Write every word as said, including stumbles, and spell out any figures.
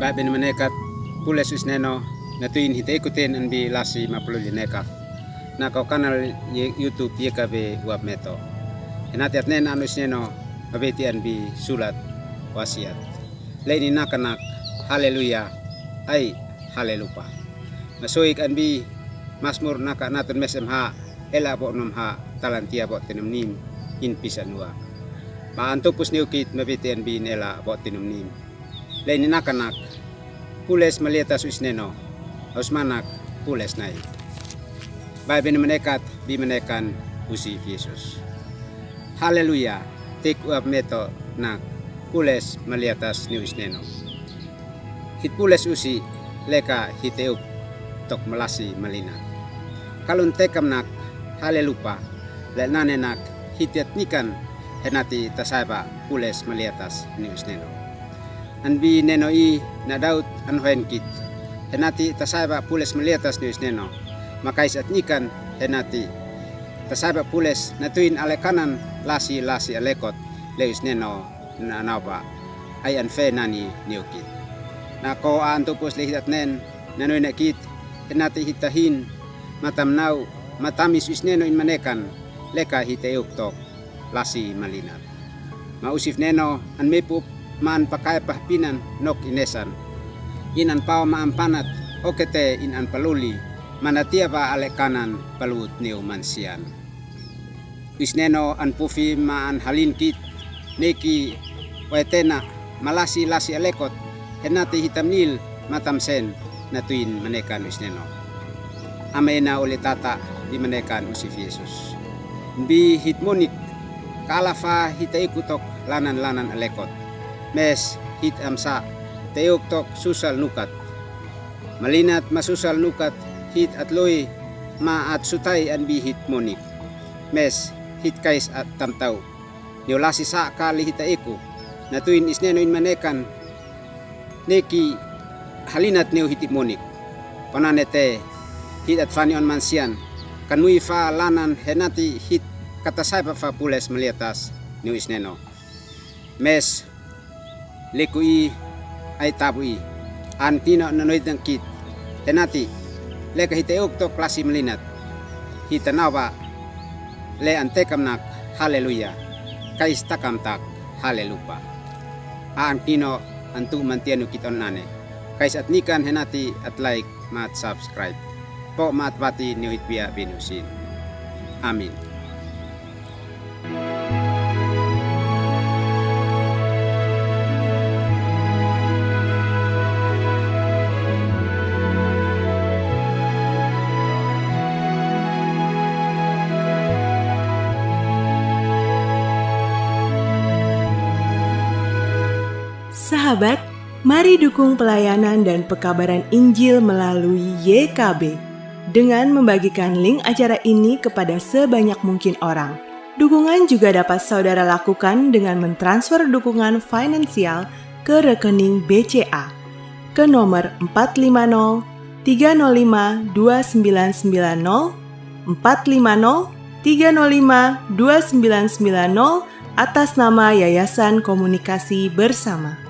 Ba bini manekat, pules usineno, na tuin hite ikuten anbi lasi mapululi nekaf. Na ko kanal ye YouTube ye kabe uap meto. Henati atnen anu usineno, mabeti anbi sulat wasiat. Lei ni nakanak, haleluya, ai, halelupa. Masoik anbi, masmur naka natun mesem ha, ela bo nom ha, talantia bo tinum nim, in pisan ua. Ba antupus niukit mabeti anbi in ela bo tinum nim. Lei ni nakanak, pules maliatas usineno, aus manak, pules nai. Ba bini manekat, bi manekan, usi Yesus. Haleluya, tik uap meto nak, pules maliatas ni usineno. Hit pules usi, leka hite uk tok malasi malinat. Kalun tekam nak, halelupa, le nane nak, hitiat nikan, henati tasaiba pules maliatas ni usineno. Anbi neno i na daut anhoen kit. Henati tasaiba pules maliatas ni usineno. Makais at nikan, henati tasaiba pules na tuin ale kanan lasi lasi alekot le usineno na nauba. Ai anfe nani niukit. Na ko antupus le hitatnen, na nuina kit, henati hitahin, matam nau, matamis usineno in manekan, leka hite uk tok lasi malinat. Ma usif neno an mepup man pakai pahpinan nok inesan. In an pau ma an panat okete in an paluli manatia ba ale kanan palut niu mansian. Usineno an pufi ma an halin kit neki waetena malasi lasi alekot henati hitam nil matam sen na tuin manekan usineno. Amena uli tata bi manekan usif Yesus. Bi hit monik kalafa hita ikutok lanan lanan alekot. Mes hit amsa teuktok susal nukat. Malinat masusal nukat hit atloi ma at sutai anbi hit monik. Mes hit kais at tamtau. Niu lasi sa kali hita iku. Na tuin isneno in manekan. Neki halinat niu hiti monik. Pananete hit at fani on mansian. Kan mui fa lanan henati hit katasaipa fa pules maliatas niu isneno. Mes liku i ai tabu i. An tino na noit nang kit. Henati leka hite uktok lasi malinat. Hita nawa le antekam nak haleluya. Kais takam tak halelupa. An tino antu mantianu kit on nane. Kais at nikan henati at like ma at subscribe. Po ma at bati niu hit bia binusin. Amin. Sahabat, mari dukung pelayanan dan pekabaran Injil melalui Y K B dengan membagikan link acara ini kepada sebanyak mungkin orang. Dukungan juga dapat saudara lakukan dengan mentransfer dukungan finansial ke rekening B C A ke nomor empat lima nol tiga nol lima dua sembilan sembilan nol, empat lima nol tiga nol lima dua sembilan sembilan nol, atas nama Yayasan Komunikasi Bersama.